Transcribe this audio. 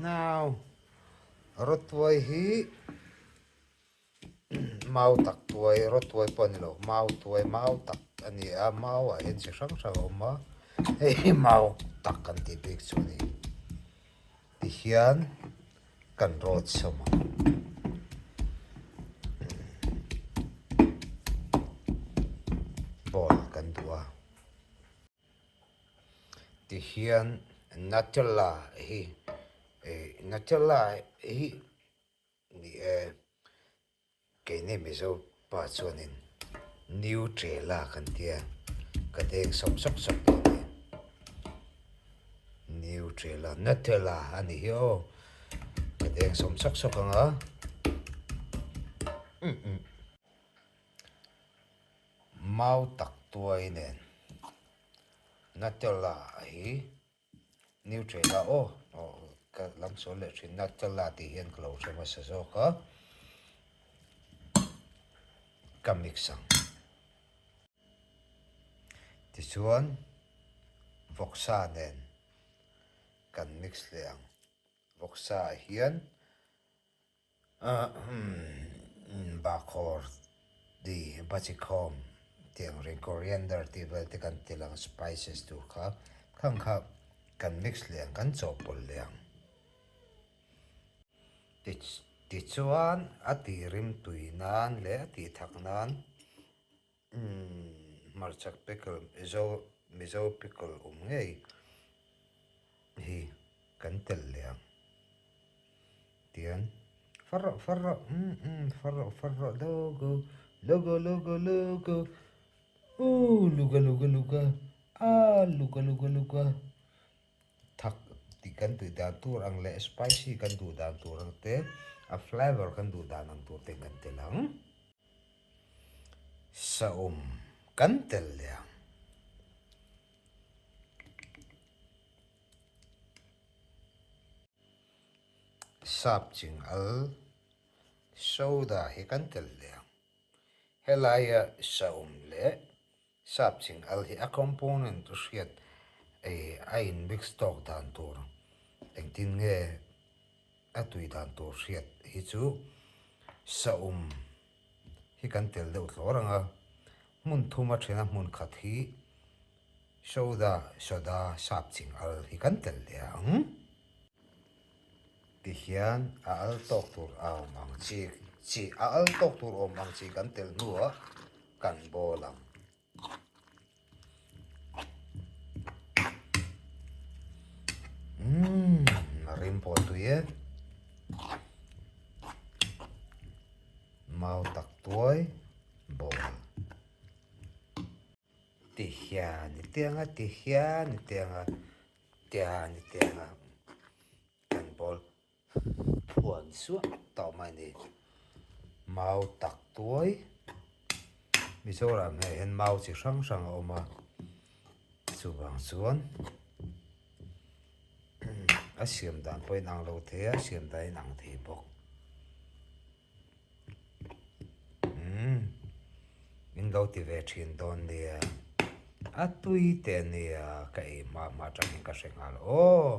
Now, rawtuai hi mau tak tuai, rawtuai pawh a ni lo, mau tuai, mau tak a ni a, mau ah hian chi hrang hrang a awm a, hei hi mau tak kan tih bik chu a ni. Tihian kan rawt sawm ang. Ball kan duh a. Tihian Nutella hi eh Nutella hi ni e keini Mizo pa chuanin Nutella kan tia ka deng sawk sawk sawk tawh a ni. Nutella Nutella a ni hi aw ka deng sawm sawk sawk ang a. Mau tak tuai nen Nutella hi Nutella aw aw ka lam sawl leh thin Nutella tih hian ka lo hre hmasa zawk a ka mix ang tichuan vawksa nen kan mix leh ang vawksa ah hian. Bakhawr ti Bachikhawm tih ang reng coriander tih vel te kan ti lang spices tur kha khang kha kan mix leh ang kan chawhpawlh leh ang tichuan a tih rim tui nan leh a tih thak nan hmarcha pickle mizo mizo pickle awm ngei hi kan telh leh ang. Tian far rawh far rawh umm umm far rawh far rawh logo logo logo logo ooh luga luga luga ah luga luga luga thak tih kan tih dan tur ang leh spicy kan duh dan tur ang te a flavour kan duh dan ang tur te kan tel ang saum kan tel leh ang. Sap ching al soda hi kan tel leh ang. Helaia saum leh sap ching al hi a component hriat ei a in mix tawk dan tur engtin nge a tui dan tur hriat hi chu saum hi kan tel deuh tlawr ang a, hmun thum a then a hmun khat hi Soda, soda, sap ching al hi kan tel leh ang. Tihian a al tawk tur a awm ang chi, chi a al tawk tur awm ang chi kan tel hnuah kan bawl ang. Umm, a rim pawh tui e. Mau tak tuai bawl. Ti hian i tiang a, ti hian i tiang a, tian i tiang a kan bawl phuan suah tawh mai a ni. Mau tak tuai Mizoram ah hian mau chi hrang hrang a awm a, chuvang chuan a siam dan pawh a inang lo thei a, a siam dan a inang thei bawk. Umm min lo ti ve thin dawn nia a tui teh nia ka ei hma hma atang hian ka hre nghal aw.